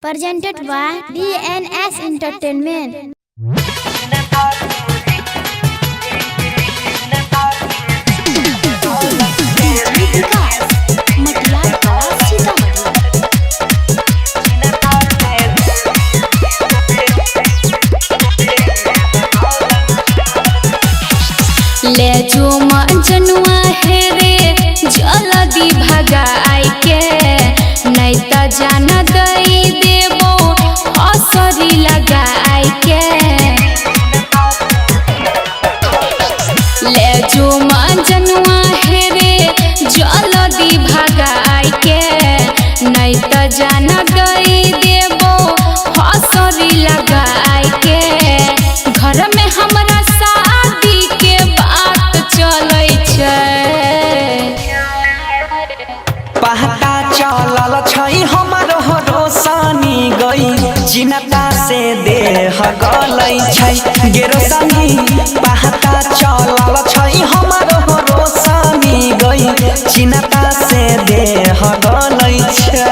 Presented by DNS Entertainment. ले जो मजनुआ हे रे जल्दी भगाई के, नहीं त जान दई देबो असरी लगाई के। ले जो मजनुआ हे रे जल्दी भगाई के, नहीं त जान दई देबो असरी लगाई के। घर में हमरा शादी के बात चलै छै। पहता चलल छै हमर रोशनी गई, चिन्ता से देह गलै छै गे रोशनी। पहता चलल छै हमर रोशनी गई, चिन्ता से देह गलै छै।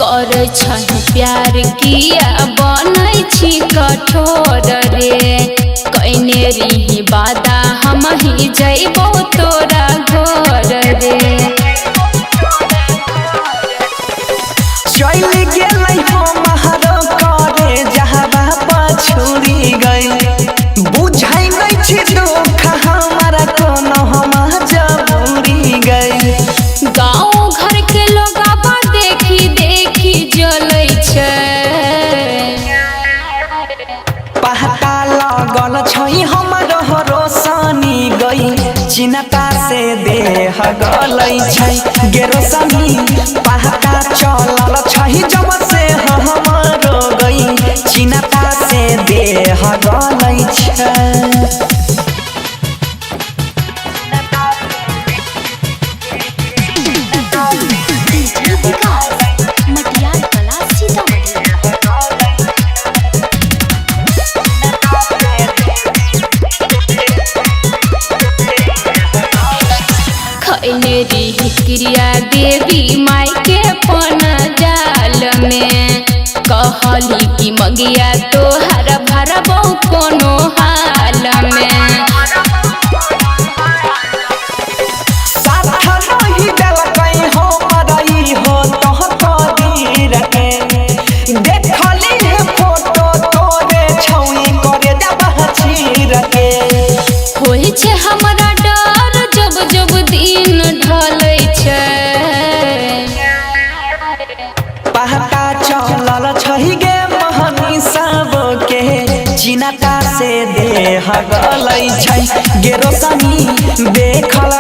करै छही प्यार किया बनै छी कठोर रे, कैने रही वादा हम ही जइबो तोरा घर रे। चल गेलै हमर करे जहबा पछुरी गई, बुझै नै छी दुख हमरा कोनो हम जबूरी गई। गाँव घर के लोगबा देखी देखी जलै छै। पहता लगल छै हमर रोशनी गई, चिन्ता से देह गलै छै गे रोशनी। पहता चलल छै जब से हमर गई, चिन्ता से देह गलै छै। खैने रही क्रिया देवी माई के पन जाल में, कहली कि मगिया तोहर भरबो कोनो हाल में। साथ नहीं देलकै हमर ई हो तोह कदीर के, देखली हे फोटो तोरे छौई करे जब चीर के। होइ छै हमरा डर जब जब दिन ढलै छै। पहता चलल छै गे महनी सबके, चिन्ता से देह गलै छै गे रोशनी। देखल